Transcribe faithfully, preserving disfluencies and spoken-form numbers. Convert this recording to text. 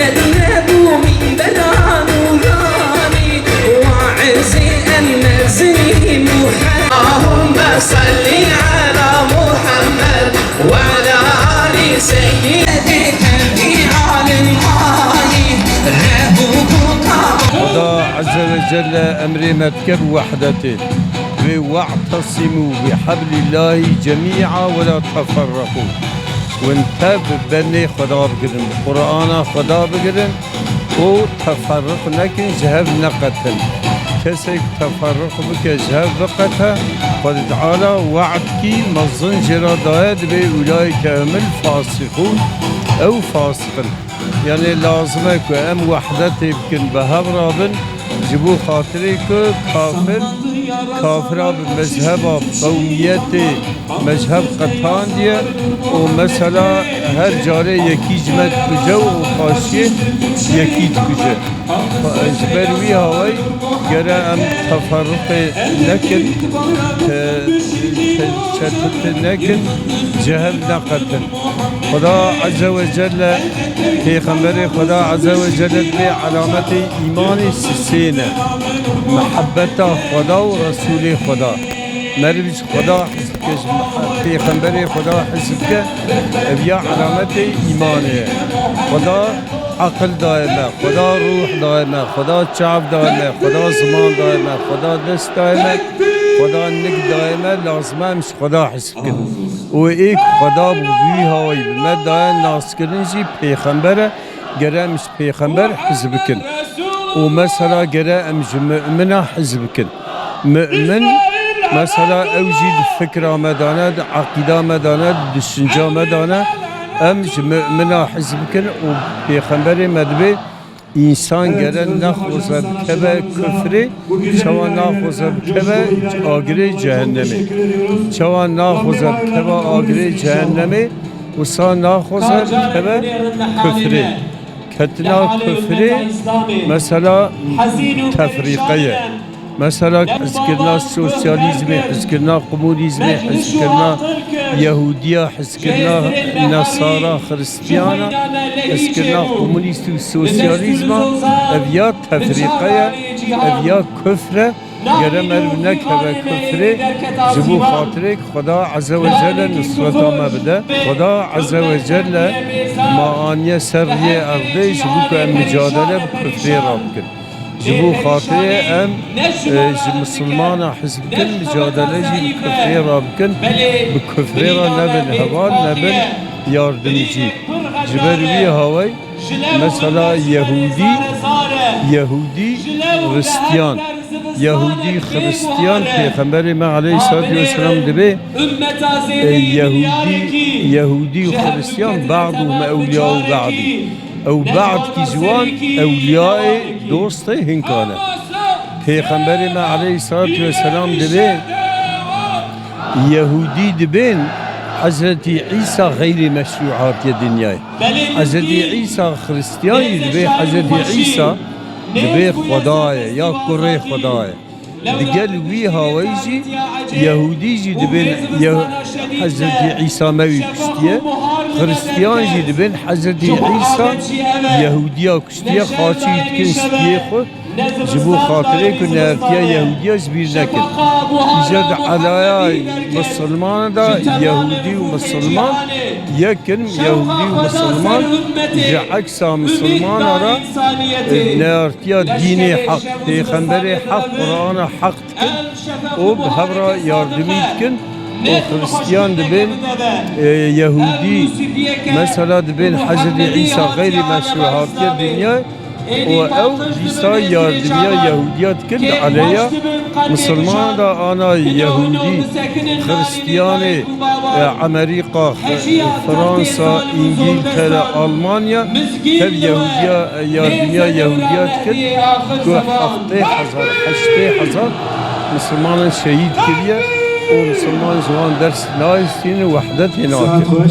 Nebû mînderan û yanî waizê em mezinî Muhammed. Allahümme salli ala Muhammed ve ala ali seyyidi. Xweda Ezze ve Celle emrê me dike bi wehdetê. Ve "Ve'tesimu bi hablillahi cemi'a ve la teferrequ." Hûn tev bi benê Xweda bigirin, bi Qur'ana Xweda bigirin û teferruq nekin, ji hev neqetin. Kesek teferruq bike, ji hev biqete, Xwedê Teala we'dkî mezin jê re daye, dibê "Ulaike humul fasîkûn", ew fasiq in. Yanî lazim e ku em wehdetê bikin, bi hev re bin, ji bo xatirê ku kafir, kafira bi mezheba, bi qewmiyetê, mezheb qetandiye û mesela her carê yekî ji me dikuje û xaşiyê yekî dikuje. Ji ber wî hawayî gere em teferruqê nekin, te-, te-, çetitê nekin, ji hev neqetin. Xweda Azze ve Celle, Pêxemberê Xweda Azze ve Celle dibê alametê îmanê sisê ne. Mihebbeta Xweda û Resûlê Xweda. Meriv ji Xweda hez bike, ji Pêxemberê Xweda hez bike, ev ya alametê îmanê ye. Xweda aqil daye me, Xweda ruh daye me, Xweda çav daye me, Xweda ziman daye me, Xweda dest daye me, Xweda nik daye me, lazim e em ji Xweda hez bikin. Û ê ku Xweda bi wî hawayî bi me daye naskirin jî pêxember e, gere em ji pêxember hez bikin. Û mesela gere em ji mumina hez bikin. Mumin, mesela ew jî di fikra me de ne, di eqîda me de ne, di düşünca me de ne, em ji mumina hez bikin û pêxemberê me dibê Însan gere naxwaze bikeve kufrê, çawa naxwaze bikeve agirê cehennemê. Çawa naxwaze bikeve agirê cehennemê, wisa naxwaze bikeve kufrê. Ketina kufrê mesela tefrîqe ye. Mesela hizkirina sosyalîzmê, hizkirina komunîzmê, hizkirina Yehûdiya, hizkirina Nesara, Xiristiyana, hizkirina komunîst û sosyalîzma, ev ya tefrîqe ye, ev ya kufr e, gere meriv nekeve kufrê, ji bo xatirê ku Xweda Azze ve Celle nusreta me bide. Xweda Azze ve Celle ma aniye ser riyê erdê ji bo ku em micadele bi kufrê re bikin. Ji bo xatirê em, e, ji misilmana hez bikin, micadele jî bi kufrê re bikin, bi kufrê re nebin heval, nebin yardimcî. Ji ber wî hawey, mesela Yehûdî, Yehûdî, Xiristiyan, Yehûdî, Xiristiyan, Pêxemberê me aleyhissalatu vesselam dibê, e, Yehûdî, Yehûdî û Xiristiyan, "Ba'duhum ewliya'u ba'dî." Ew ba'dkî ji wan ewliyayê, dostê hinkan e. Pêxemberê me aleyhissalatu vesselam dibê, Yehûdî dibên Hezretî Îsa xeyrê meşrû hatiye dinyayê. Hezretî Îsa Xiristiyan jî dibê Hezretî Îsa dibê Xweda ye ya kurê Xweda ye. Digel wî hawayî jî Yehûdî jî dibên Yeh-, Hezretî Îsa me wî kuştiye. Xiristiyan jî dibên Hezretî Îsa Yehûdiya kuştiye, xaçî dikin stiyê xwe. Ji bo xatirê ku neertiya Yehûdiya ji bîr nekin. Îja di elaya misilmana de Yehûdî û misilman yek in, Yehûdî û misilman ji eksa misilmana re, e, neertiya dînê heq, pêxemberê heq, Qur'ana heq dikin û bi hev re yardimî dikin û Xiristiyan dibên, e, Yehûdî, mesela dibên Hezretî Îsa xeyrî meşrû hatiye dinyayê û ew dîsa yardimiya Yehûdiya dikin di eleya misilmanan de, ana Yehûdî, Xiristiyanê, e, Emerîka, Fransa, Îngîltere, Almanya, tev Yehûdiya, e, yardimiya Yehûdiya dikin ku heftê hezar, heştê hezar misilmanan şehîd kiriye û misilman ji wan ders nahistînin û wehdetê nakin.